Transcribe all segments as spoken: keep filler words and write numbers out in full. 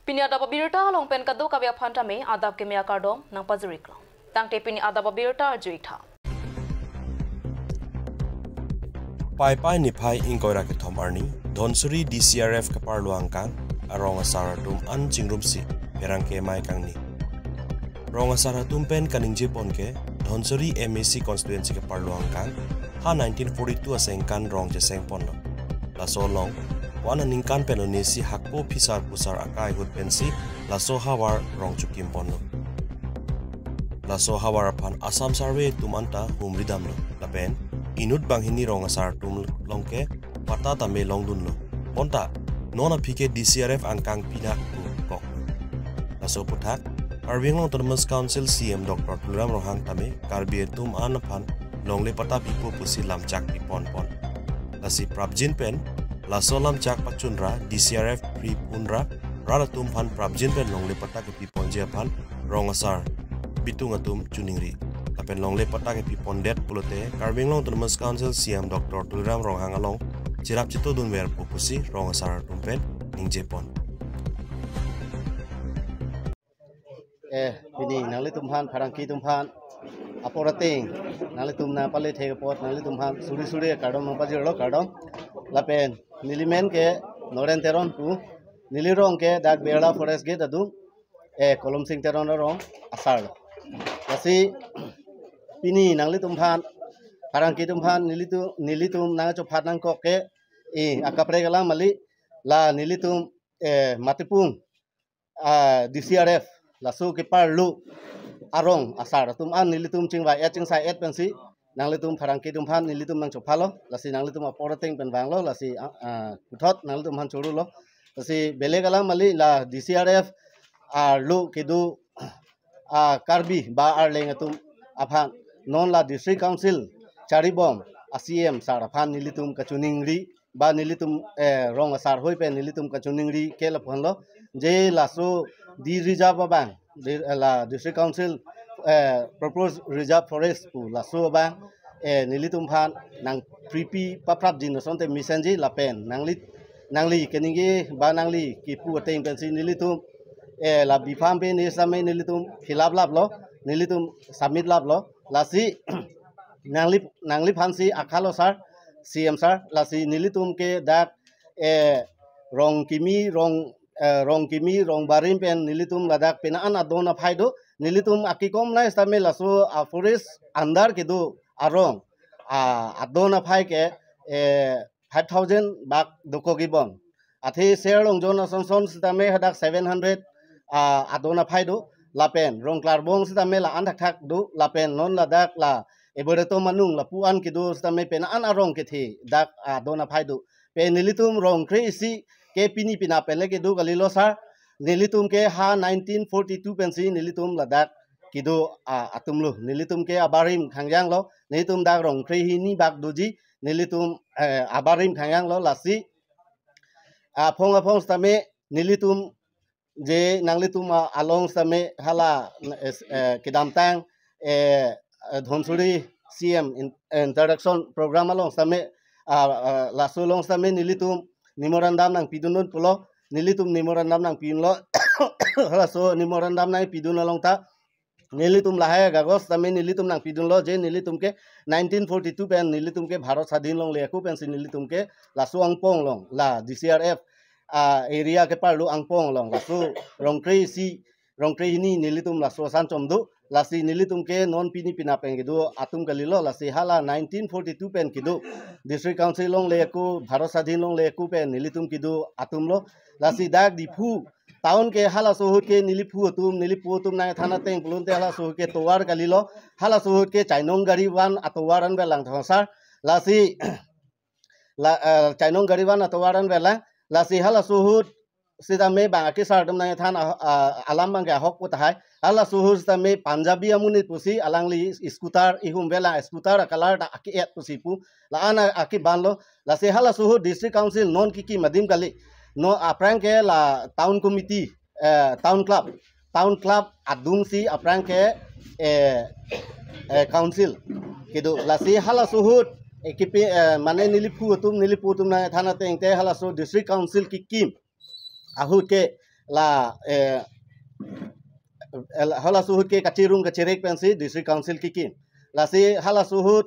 Pini adap abirta along pen kadokave aphan tame adap keme akardom nangpajir-iklo. Tangte pini adap abirta arju-ik tha. Paipai niphai ingkoi ra kethom arni, Dhansiri D C R F keparlo angkang arong asar atum an chingrumsi pherangke amei kangni. Rong asar atum pen kaningjepon ke, Dhansiri M A C constituency keparlo angkang ha nineteen forty-two asengkan rong chesengponlo. Laso along, wan aningkan pen unisi hako phisar pusar akai ahut pensi laso havar rong chokimponlo. Laso havar aphan Assam Survey atum anta humridamlo. Lapen inut banghini rong asar atum along ke patta tame longdunlo. Bonta non aphi ke D C R F angkang pinak pu kok. Laso aputhak Karbi Anglong Autonomous Council C E M Doctor Tuliram Ronghang tame Karbi atum an aphan longle patta pipo pusi lamchak piponpon. Lasi prapjin pen laso lamchak pachunra D C R F pri punra rat atum aphan prapjin pen longle patta kepiponji aphan rong asar bitung atum choningri. Lapen longle patta kepipondet pulote Karbi Anglong Autonomous Council C E M Doctor Tuliram Ronghang along cherap chetodunver pu pusi rong asar atum pen ningjepon. Eh, pini nanglitum aphan, pherangke atum aphan, apor ateng nanglitum nangpale thek apot nanglitum aphan suri suri kardom nangpajirlo, kardom. Lapen neli men ke Noren Teron pu, neli rong ke dak Birla Forest Gate adung, eh, Kolom Sing Teron arong asarlo. Lasi pini nanglitum aphan, pherangke atum aphan nelitum, nelitum nangchophat nangkok ke, eh, akaprek alam kali, la nelitum, eh, Matipung, ah, D C R F laso keparlo arong asar atum an nelitum chingvai-et chingsai-et pensi nanglitum pherangke atum aphan nelitum nangchophalo, lasi nanglitum apor ateng pen vanglo, lasi, ah, ah, puthot nanglitum aphan chorulo. Lasi belek alam kali, la D C R F arlo kedo, ah, Karbi ba Arleng atum aphan non la District Council charibom a C E M sir aphan nelitum kachoningri ba nelitum, eh, rong asar hoi pen nelitum kachoningri ke lapuanlo, je laso de-reserve abang, de-, eh, la District Council, eh, proposed reserve forest pu laso abang, eh, nelitum aphan nangpripi paprapji asonte mesenji lapen nangli, nangli keningje ba nangli kipu ateng pensi nelitum, eh, la bipam pen ni samai nelitum fill up laplo, nelitum submit laplo, lasi nangli, nangliphansi akhalo sir, C E M sir, lasi nelitum ke dak, eh, rong kimi, rong, eh, rong kimi, rong barim pen nelitum ladak pena an adon aphai do, nelitum akikom nai sitame laso a forest under kedo arong, ah, adon aphai ke, eh, five thousand bak dokok ibon. Athe Ser Longjon ason son sitame hadak seven hundred, ah, adon aphai do, lapen rong klarbong sitame la-an thakthak do, lapen non ladak la Eberetom anung lapu an kedo sitame pena an arong kethe dak adon aphai do. Pen nelitum rong kre-isi ke pini pina pen le kedo kalilo sir. Nelitum ke ha nineteen forty-two pensi nelitum ladak kedo, ah, atumlo. Nelitum ke abarim khangjanglo. Nelitum dak rong kre hini bak doji. Nelitum, eh, abarim khangjanglo, lasi aphong aphong sitame nelitum je nanglitum, ah, along sitame hala, eh, eh, kedamtang, eh, eh, Dhansiri C E M in-, introduction program along sitame, ah, ah, laso along sitame nelitum memorandum nangpidun pulo, nelitum memorandum nangpidunlo, laso memorandum nangpidun along ta nelitum lahai kagos sitame nelitum nangpidunlo, je nelitum ke nineteen forty-two pen nelitum ke Bharat Sadhin longle ako pensi nelitum ke laso angpong along, la D C R F, ah, area keparlo angpong along, laso rong kre-isi, rong kre hini nelitum laso asan chom do, lasi nelitum ke non pini pina pen kedo atum kalilo, lasi hala nineteen forty-two pen kedo District Council longle ako, Bharat Sadhin longle ako pen nelitum kedo atumlo, lasi dak Diphu town ke halaso ahut ke neli phu atum, neli po atum nangthan ateng pulote halaso ahut ke tovar kalilo, halaso ahut ke chainong gari van atovar an velang thong sir, lasi la, eh, chainong gari van atovar an velang, lasi halaso ahut sitame bang akesar atum nangthan a, a, alam bang ke ahok pu tahai, halaso ahut sitame Punjabi amonit pusi alangli scooter ihum velang, scooter a colour ta ake-et pusi pu, la-an a, akebanlo, lasi halaso ahut District Council non kekim adim kali, non aphrang ke la Town Committee, eh, Town Club, Town Club adungsi aphrang ke, eh, eh, Council kedo, lasi halaso ahut, eh, kipi, eh, mane neli phu atum, neli po atum nangthan ateng te halaso District Council kekim ahut ke la eh, el- halaso ahut ke kachirung kachirek pensi District Council kikim. Lasi halaso ahut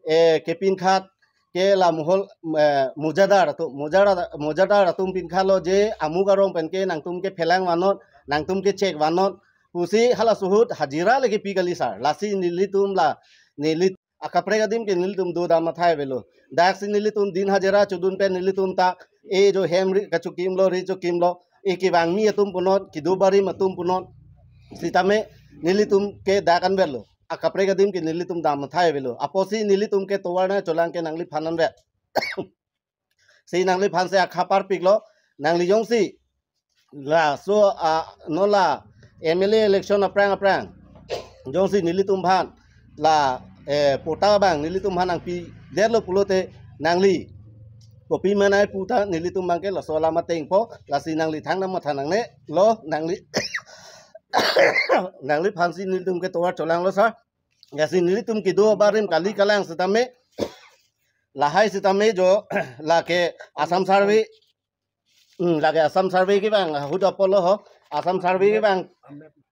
eh, kepinkhat ke la mohol eh, mojadar atum, mojadar, mojadar atum pinkhalo je amuk arong pen ke nangtum ke phelang vannon, nangtum ke chek vannon pusi halaso ahut hajira le kipi kali sir. Lasi nelitum la neli akaprek adim ke nelitum do dam athai avelo. Daksi nelitum din hajira chodun pen nelitum ta e jo hem ri kachokimlo, ri chokimlo, e kevangmi atum punon, kedo barim atum punon. Sitame nelitum ke dak anvetlo. Akaprek adim ke nelitum dam athai avelo. Apotsi nelitum ke tovar nangcholang ke nangliphan anvet. Si nangliphan si akha parpiklo, nangli jongsi laso a non la M L A election aphrang aphrang jongsi nelitum aphan la eh, patta abang nelitum aphan nangpidetlo pulote nangli kopima nangpu ta nelitum abang ke laso alam ateng po, lasi nangli thangnat matha nangnelo, nangli nangliphan si nelitum ke tovar cholanglo sir. Lasi nelitum kedo barim kali kalang sitame, lahai sitame jo lake Assam Survey, hmm, lake Assam Survey kevang ahut apotlo ho, Assam Survey kevang,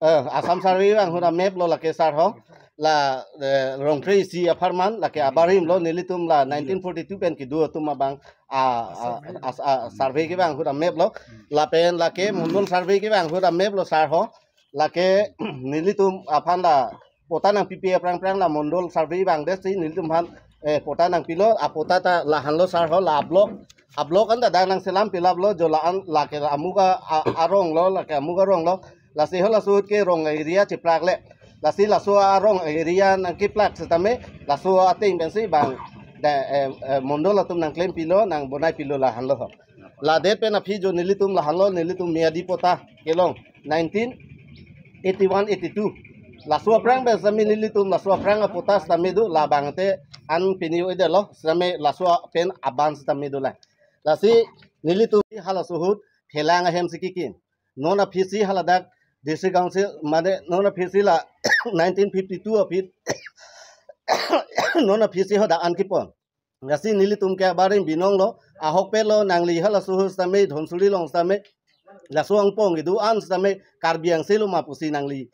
eh, Assam Survey kevang ahut amap lo lake sir ho. La eh, Rongphre isi apharman lake abarim lo, nelitum la nineteen forty-two pen kedo atum abang a, a, a, a, survey kevang ahut amap lo. Lapen lake Mondol Survey kevang ahut amap lo sir ho. Lake nelitum aphan la patta nangpipe aphrang aphrang la Mondol Survey vangdet si nelitum aphan eh, patta nangpilo, apatta ta lahanlo sir ho, la block, a block anta dak nangselam pilaplo, jo la-an lake amuk a, a, arong lo, lake amuk arong lo. Lasi halaso ahut ke rong area chiplak le. Lasi laso arong area nangkeplak sitame laso ateng pensi bang da eh, eh, Mondol atum nangklempilo, nangbonaipilo lahanlo ho. Ladet pen aphi jo nelitum lahanlo, nelitum Miyadi patta kelong nineteen eighty-one eighty-two. Laso aphrang pen sitame nelitum laso aphrang apatta sitame do, labang te an pini o-edetlo, sitame laso pen aban sitame dolang. Lasi nelitum halaso ahut phelang ahem si kikim. Non aphi si haladak District Council mane non aphi si la nineteen fifty-two aphi non aphi si hadak an kepon. Lasi nelitum ke abarim binong lo, ahokpet lo, nangli halaso ahut sitame Dhansiri along sitame laso angpong kedo an sitame Karbi angse lo ma pusi nangli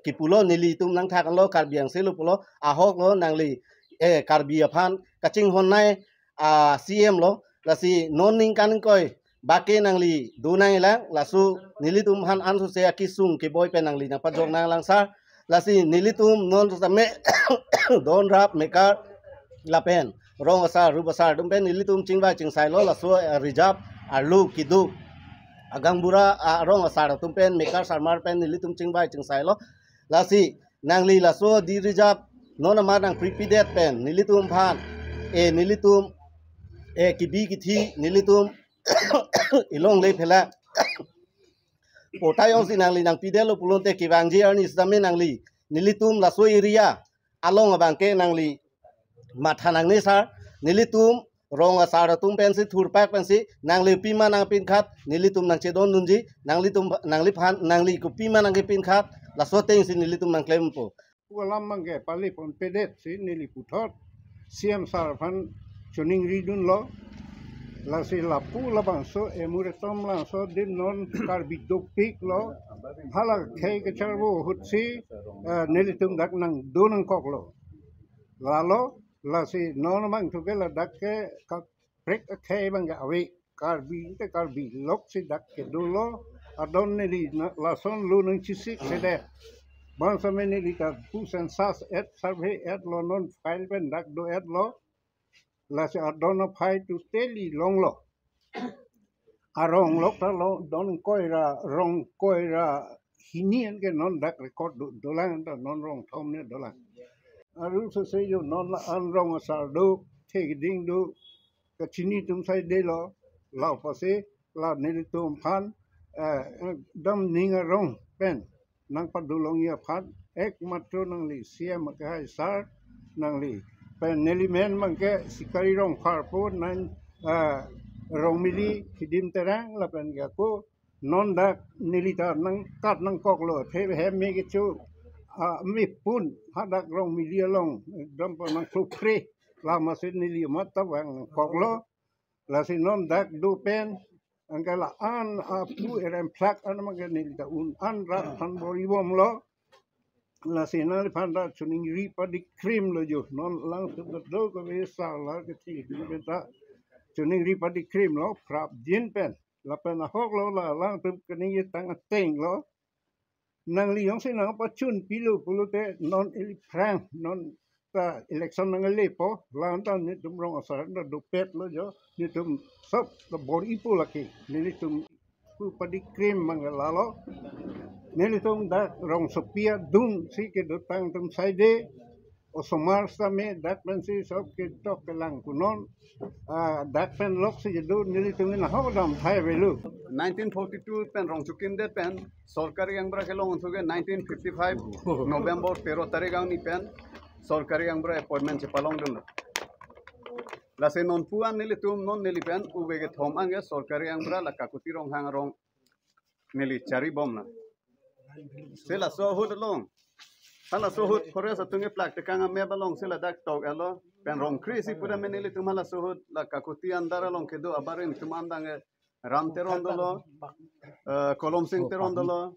kepulo, nelitum nangthak lo Karbi angse lo pulo, ahok lo nangli eh Karbi aphan kachinghon nai a C M lo. Lasi non ningkan ingkoi bak ke nangli do nangjilang, laso nelitum aphan ansose akesung keboi pen nangli nangpajok nanglang sir. Lasi nelitum non sitame don rap mekar lapen rong asar rup asar atum pen nelitum chingvai chingsailo, laso eh, reserve arlo kedo agangbura ah, rong asar atum pen mekar sarmar pen nelitum chingvai chingsailo. Lasi nangli laso di reserve non amat nangprepidet pen nelitum aphan eh nelitum eh kebi kethe nelitum ilong le phela patta jongsi nangli nangpidetlo pulote kevangji arni sitame nangli nelitum laso area along abang ke nangli matha nangne sir. Nelitum rong asar atum pensi thurpak pensi nangli pima nangpinkhat nelitum nangchedondunji, nanglitum nangliphan nangli kopima nangkepinkhat laso ateng si nelitum nangklempo. Pu alam abang ke pali ponpedet si neli puthot C M sir aphan choningridunlo. Lasi lapu labangso emur etom labangso adim non Karbi dopik lo. Hala khei kacharvo ahut si eh, nelitum dak nangdo nangkoklo. Lalo lasi non abang thu ke ladak ke kaprek akhei abang ke ave. Karbi te Karbi lok si dak kedo lo. Adon neli na- lason lo nangchesik sedet. Bang sitame neli ta pu census et survey etlo, non file pen dak do-etlo. Lasi adon aphai totally longlo. Arong lok ta lo don ingkoi ra rong ingkoi ra hini an ke non dak record do dolang, ta non rong thom ne dolang. Aru sose jo non la-an rong asar do, thekding do, kachini atum sai delo, la apotsi la nelitum aphan eh, dam ning arong pen nangpadolongji aphan ekmatro nangli C M akehai sir, nangli pen neli men abang ke Sikari Rongphar pu nang eh, Rongmili Hidim Terang lapen ke ako non dak neli ta nangkat nangkoklo, the hem me kecho ah, me pun hadak Rongmili along dam pa nangklopre, lama si neli amat ta vang nangkoklo. Lasi non dak do pen Anke la-an apu eremphlak an abangke neli ta un-an rat aphan bor-ibomlo. Lasi nangliphan ta choningri padikrimlo jo. Non alangtum ta do kave sa la kethi ta choningri padikrimlo prapjin pen. Lapen ahoklo la alangtum keningjetang atenglo. Nangli jongsi nangpachunpilo pulote non ili aphrang, non ta election nanglepo, la-an ta netum rong asar ta dopetlo jo, netum sop ta bor-ipo lake, nelitum pu padikrim abangke lalo, nelitum dak rongsopi adungsi kedotang atum saide, osomar sitame dak pensi sop ketok kelang kunon, ah, dak pen loksi jedu nelitum in ahok dam thai avelo. Nineteen forty-two pen rongchukimdet pen sorkari angbra kelong unsuge nineteen fifty-five November tero tarik arni pen sorkari angbra appointment chepalongdunlo. Lasi non pu an nelitum non neli pen ove kethom anke sorkari angbra la Kakuti Ronghang arong neli charibomlo. Si laso ahut along, halaso ahut forest atum keplak tekang amep alongsi ladak tok elo. Pen rongkre isi pura me nelitum halaso ahut la Kakuti andar along kedo abarim atum an abangke Ram Teron dolo, eh, Kolom Sing Teron dolo,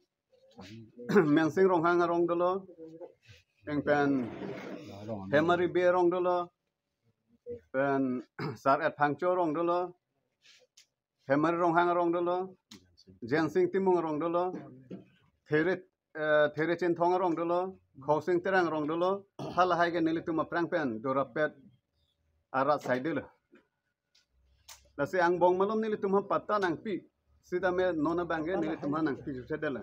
Mensing Ronghang arong dolo, eng pen Hemari Bey arong dolo, pen Sar-et Phangcho arong dolo, Hemari Ronghang arong dolo, Jensing Timung arong dolo, There, eh, There Chinthong arong dolo, Khosing Terang arong dolo, halahai ke nelitum aphrang pen dorapet arat saidelo. Lasi angbong malom nelitum aphan patta nangpi sitame non abangke nelitum aphan nangpi jusedelo.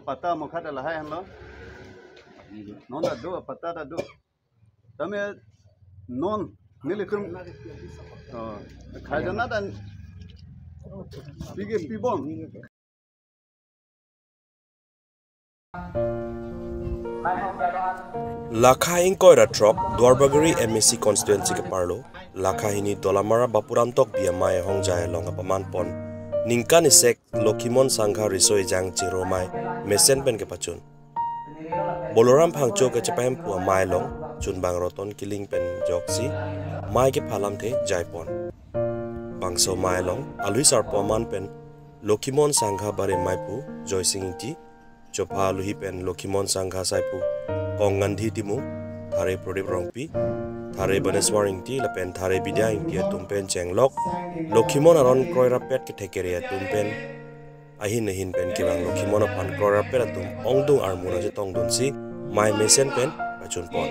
Patta mokhat lahai henlo. Non ta do, patta ta do. Tame non nelitum, oh, khajana ta pige pibom. Lakha ingkoi ra throk Duarbagori M A C constituency keparlo, lakha hini Dolamara Bapuram Tokbi amei ahongjai along kapaman pon ningkan isek Lokhimon Sangha Riso Ejang Chingrum Amei mesen pen kepachun. Boloram Phangcho kechepahempu amei along chunbang Roton Killing pen ajoksi mei kepha lamthe jaipon. Bangso amei along alui sarpo aman pen Lokhimon Sangha barim ameipu Joysing Ingti, chopha aluhi pen Lokhimon Sangha asaipu Kong Gandhi Timung, Thare Pradip Rongpi, Thare Baneswar Ingti lapen Thare Bidya Ingti atum pen chenglok Lokhimon aron kroirapet kethek kere atum pen ahin ahin pen kevang Lokhimon aphan kroirapet atum ongdung armu nangchetongdunsi mei mesen pen pachunpon.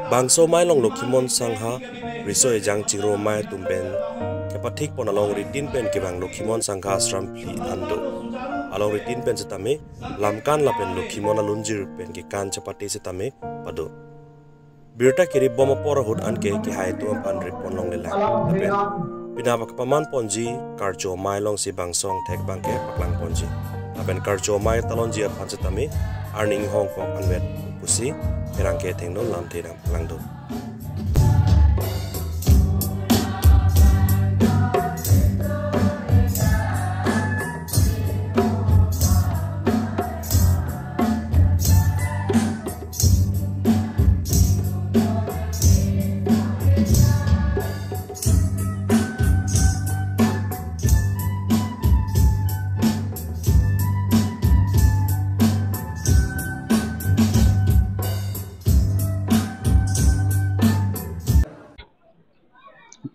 Bangso amei along Lokhimon Sangha Riso Ejang Chingrum Amei atum pen kepathikpon alongritin pen kevang Lokhimon Sangha ashram phli an do. Alongritin pen setame lamkan lapen Lokhimon alunjir pen kekan chepate setame pado. Birta keribom apor ahut anke kehai atum aphan ripon longlelang. Lapen pini abang kapaman ponji karcho amei alongsi bangso angthek abangke paklang ponji. Lapen karcho amei talonji aphan setame arni inghong kok anvet pusi pherangke athengno lamthe nangpaklangdun.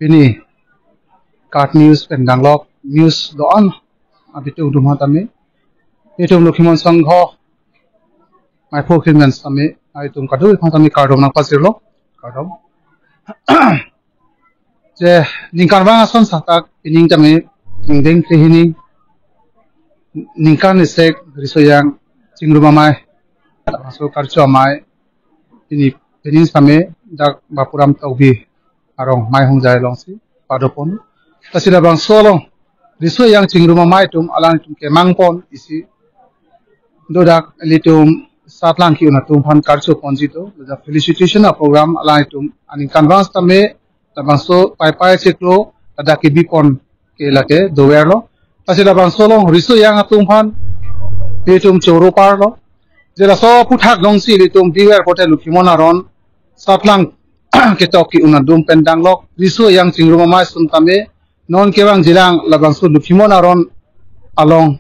Pini KAT News pen danglok news do-an abitung dum ha tame itum Lokhimon Sangha maiphu krim men tame itum kado iphan tame kardom nangpajirlo, kardom. Je ningkan vang ason satak pining tame ningdeng krehini ningkan isek Riso Ejang Chingrum Amei, laso karcho amei pini pining tame dak Bapuram Tokbi arong mei ahongjai alongsi padopon. Lasi labangso along Riso Ejang Chingrum Amei atum alanglitum kemangpon isi do, dak ilitum satlang ki-un atum aphan karcho ponji do, ladak felicitation a program alanglitum aningkan vang tame labangso paipai chiklo ladak kebipon ke lake doverlo. Lasi labangso along Riso Ejang atum aphan itum choro parlo. Je laso aphuthak dongsi ilitum biver pote Lokhimon aron satlang ketok ki-un atum pen danglok Riso Ejang Chingrum Amei ason tame Non kevangjilang labangso Lokhimon Aron along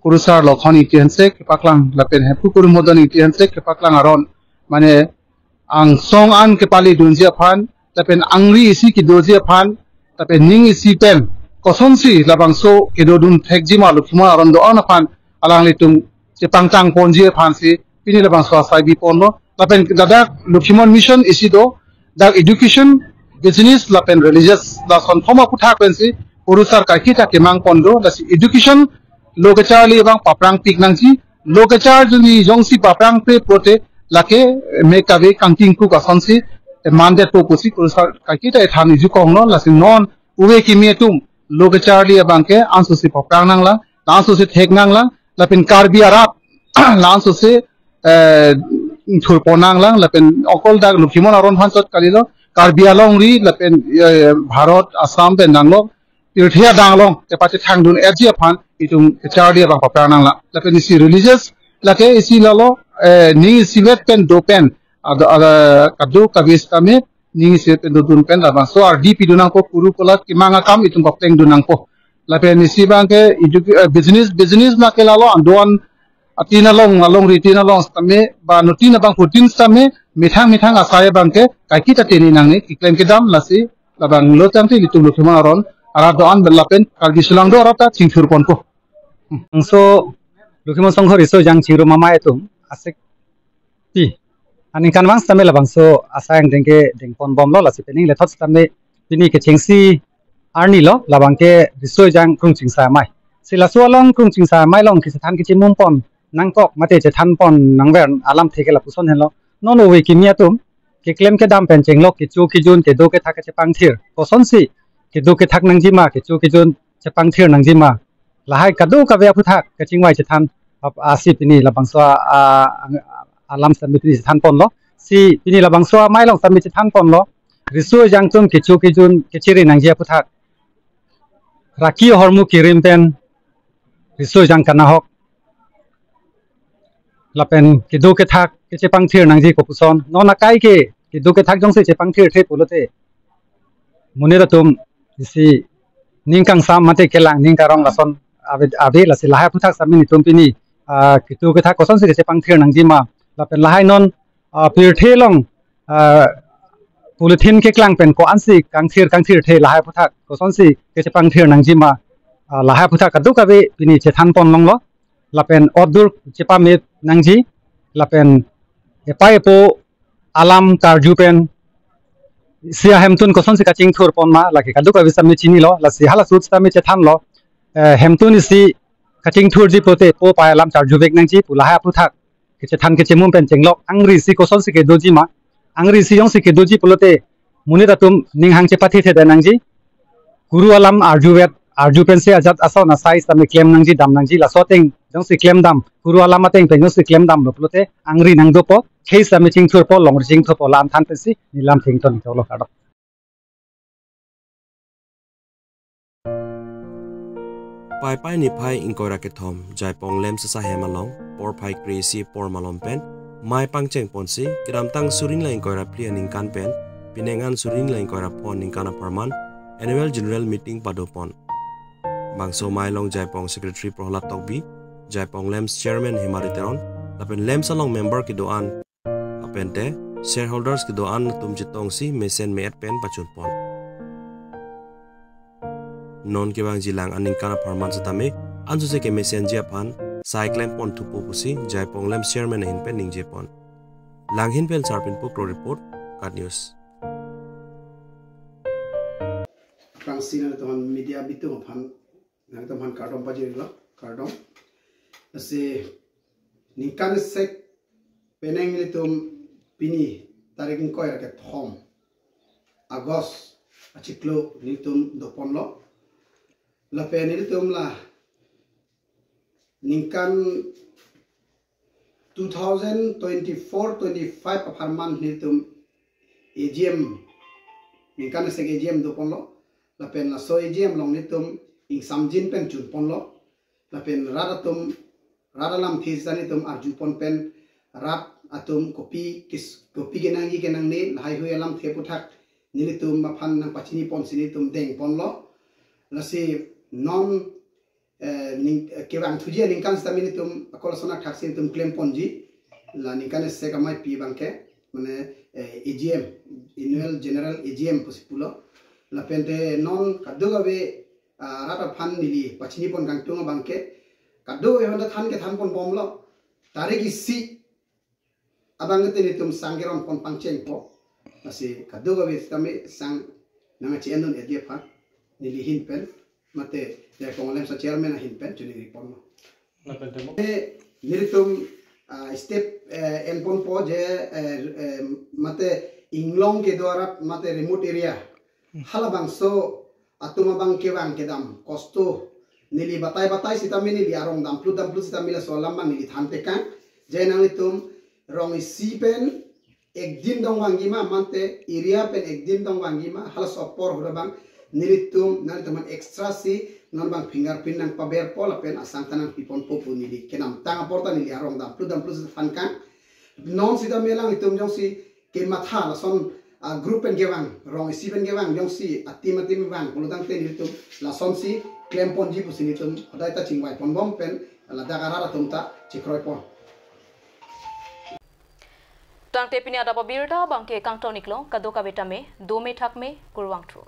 kurusar Lokhon Ingti Hensek kepaklang lapen Hemphu Kurumhodon Ingti Hensek kepaklang aron, mane angsong an kepali dunji aphan lapen angri isi kedoji aphan lapen ning isi pen kosonsi labangso kedodun thekji ma Lokhimon Aron do-an aphan alanglitum chepangtang ponji aphansi pini labangso asai biponlo. Lapen ladak Lokhimon Mission isi do, dak education, business lapen religious, lason thom aphuthak pensi kurusar kaike ta kemang pon do. Lasi education lo kecharli abang paprang pik nangji, lo kecharli jongsi paprang pe pote lake me kave kangtingkuk asonsi mandetpo pusi kurusar kaike ta ethan iju konglo. Lasi non ove kimi atum lo kecharli abang ke ansosi paprang nanglang, ansosi thek nanglang, lapen Karbi arat la ansosi eh, thurpon nanglang, lapen okol dak Lokhimon Aron aphan chot kalilo, Karbi alongri lapen eh, Bharat, Assam pen nanglo, pirthe adang along tepate thangdun etji aphan itum kecharli abang paprang nanglang. Lapen isi religious, lake isi lalo eh, ning isivet pen do pen, ada ada kado kavis kame ning isivet pen dodun pen labangso ardi pidun nangpo, kuru kulat kemang akam itum papleng dun nangpo. Lapen isi abang ke edu-, eh, business, business lake lalo andoan atin along, alongri tin along sitame, ba nutin abangphutin sitame, methang methang asai abang ke kaike ta teni nangne, keklem kedam. Lasi labanglo tangte ilitum Lokhimon Aron arat do-an lapen Karbi Songho do arat ta chingthur ponpo. Bangso Lokhimon Songhor riso ejang chingrum amei atum asek pi aningkanvang sitame labangso asai angdeng ke dengpon bomlo. Lasi pening lethot sitame pini kechengsi arni lo, labang ke riso ejang krung chingsai amei. Si laso along krung chingsai amei along kechethan kechemum pon nangkok mate chethan pon nangver alamthe ke lapuson henlo. Non ove kimi atum keklem kedam pen chenglok kecho kejun kedo kethak kechepangthir, kosonsi kedo kethak nangji ma, kecho kejun chepangthir nangji ma, lahai kadokave aphuthak kachingvai chethan ap-, asi pini labangso a, a, alam sitame pini chethan ponlo. Si pini labangso amei along sitame chethan ponlo, riso ejang atum kecho kejun kechere nangji aphuthak, raki ahormu kerim pen riso ejang kanahok lapen kedo kethak kechepangthir nangji kopuson. Non akai ke kedo kethak jongsi chepangthirthe pulote monit atum isi ning kangsam mate kelang ning karong lason ave, ave. Lasi lahai aphuthak sitame nelitum pini ah, kedo kethak kosonsi kechepangthir nangji ma, lapen lahai non ah, pirthe along ah, polythene keklang pen ko-ansi kangthir kangthirthe, lahai aphuthak kosonsi kechepangthir nangji ma, ah, lahai aphuthak kadokave pini chethan pon longlo. Lapen otdur chepame nangji, lapen epai epo alam karju pen isi ahemtun kosonsi kachingthur pon ma, lake kadokave sitame chinilo. Lasi hala ahut sitame chethanlo, eh, hemtun isi kachingthurji pulote po pai alam charjuvek nangji pu, lahai aphuthak kechethan kechemum pen chenglok angri isi kosonsi kedoji ma, angri isi jongsi kedoji pulote monit atum ninghang chepathe theda nangji. Kuru alam arjuvet, arju pensi ajat ason asai sitame klem nangji, dam nangji. Laso ateng jongsi klem dam, kuru alam ateng pen jongsi klem damlo pulote angri nangdopo, khei sitame chingthurpo, longri chingthurpo, lam than pensi neli lamthe ington choklo, kardom. Paipai niphai ingkoi ra kethom Jaipong LAMPS ahem along porphai kre-isi apor malom pen mei pangcheng ponsi kedamtang suri hini ingkoi ra phli aningkan pen pining an suri hini ingkoi ra phongo aningkan apharman Annual General Meeting padopon. Bangso mei along Jaipong Secretary Prahlad Tokbi, Jaipong LAMPS Chairman Hemari Teron lapen LAMPS along member kedo-an lapente shareholders kedo-an atum chetongsi mesen me-et pen pachunpon. Non kevangjilang aningkan apharman sitame ansose kemesenji aphan sai klem pon thupo pusi Jaipong LAMPS Chairman ahin pen ningjepon. Langhin pen Sarpin Pokro report, KAT News. Aphrangsi nangtum aphan media bitung aphan, nangtum aphan kardom pajirlo, kardom. Lasi ningkan sek penang nelitum pini tarik ingkoi ra kethom August achiklo nelitum doponlo. Lapen nelitum la ningkan two thousand twenty-four twenty-five apharman nelitum A G M, ningkan sek A G M doponlo. Lapen laso A G M along nelitum ingsamjin pen chunponlo. Lapen rat atum, rat alamthe sita nelitum arjupon pen rat atum kopi kis-, kopi kenangji kenangne lahaihui alamthe aphuthak nelitum aphan nangpachiniponsi nelitum dengponlo. Lasi non eh, ning, eh, kevang thuji aningkan sitame nelitum akol ason athak si nelitum klemponji. La ningkan isi kamai pi abangke, mane, eh, A G M, Annual General A G M pusi pulo. Lapen te non kadokave, ah, rat aphan neli pachinipon kangtung abangke, kadokave aphan ta than kethanpon bomlo. Tarik isi abangke nelitum sang keronpon pangchengpo. Lasi kadokave sitame sang nangkachi-endun edi aphan neli ahin pen, mate Rek Kongolemsa chairman ahin pen choningriponlo. Lapen te mo? Eh, nelitum, ah, step, eh, enponpo je, eh, eh, mate inglong kedo arat mate remote area, halabangso atum abang kevang kedam kosto neli batai batai sitame, neli arong damplut damplut sitame laso alam abang neli thantekang. Je nanglitum rong isi pen ekdin dongvangji ma, mate area pen ekdin dongvangji ma, halaso apor ahut abang nelitum, nanglitum aphan extra si non abang fingerprint nangpaberpo lapen asang ta nangpiponpo pu neli kenamtang apor ta neli arong damplut damplut si thankang. Non sitame alanglitum jongsi kematha lason, ah, group pen kevang, rong isi pen kevang, jongsi atim atim vang pulotangte nelitum lasonsi klemponji pusi nelitum hodai ta chingvaiponbom pen ladak arat atum ta chekroipon. Tangte pini adap abirta abangke kangton-iklo, kadokave tame dome thakme, kurvangthu.